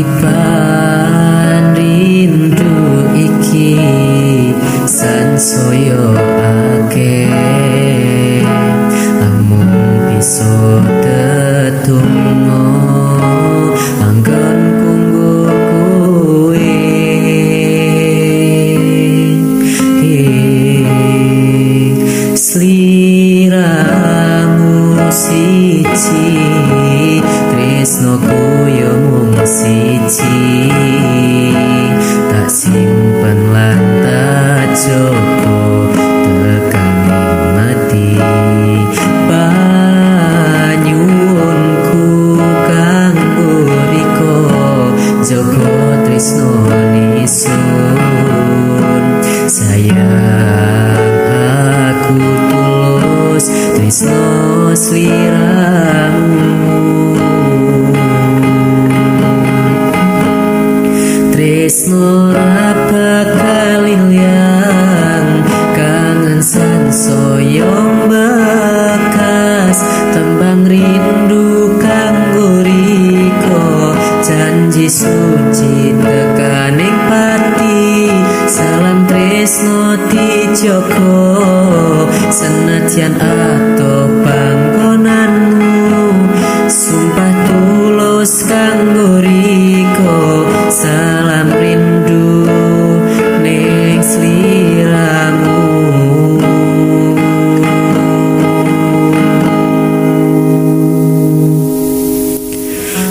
Titipan rindu iki sansaya akeh, amung bisa tetunggo anggonku nggo kowe. Sliramu siji, tresnoku yo mung siji, tak simpen lan tak jogo tekane mati. Panyuwunku kanggo riko, jogo tresno nisun. Sayang, aku tulus tresno sliramu. Tresno ra bakal ilang, kangen sansaya bekas. Tembang rindu kanggo riko, janji suci tekaning pati. Salam tresno dijogo senajan adoh panggonanmu. Sumpah tulus kanggo riko, salam rindu ning sliramu.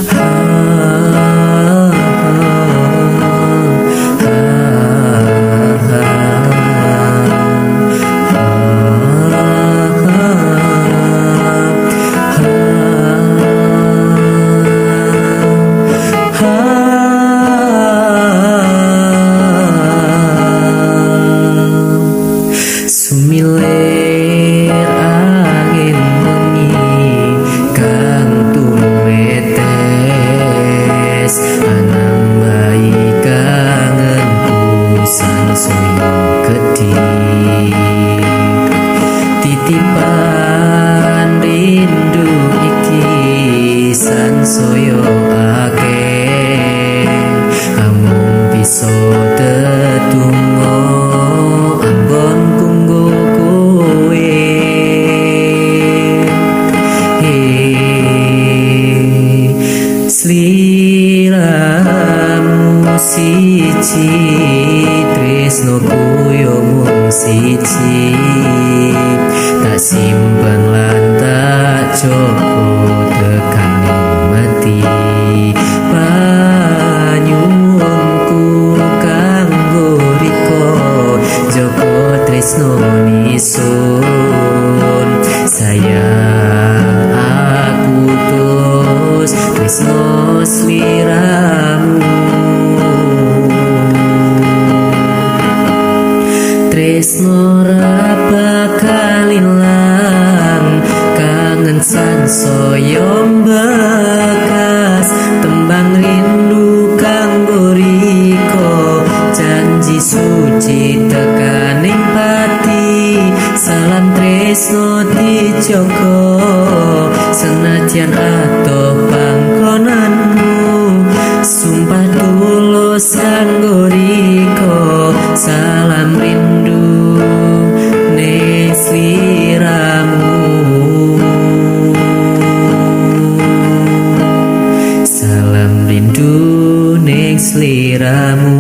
Ha, ha, ha, ha, ha, ha, ha. Sumilir angin wengi kang tumetes, anambahi kangenku sansaya gedhi. Titipan rindu iki sansaya akeh, amung bisa tetunggo anggonku nggo kowe. Sliramu siji, tresnoku yo mung siji, tak simpen lan tak jogo tekane mati. Panyuwunku kanggo riko, jogo tresno nisun. Sayang, aku tulus tresno sliramu. Tresno ra bakal ilang, kangen sansaya bekas. Tembang rindu kanggo riko, janji suci tekaning pati. Salam tresno dijogo senajan adoh panggonanmu. Sumpah tulus kanggo riko, salam rindu ning sliramu. Salam rindu ning sliramu.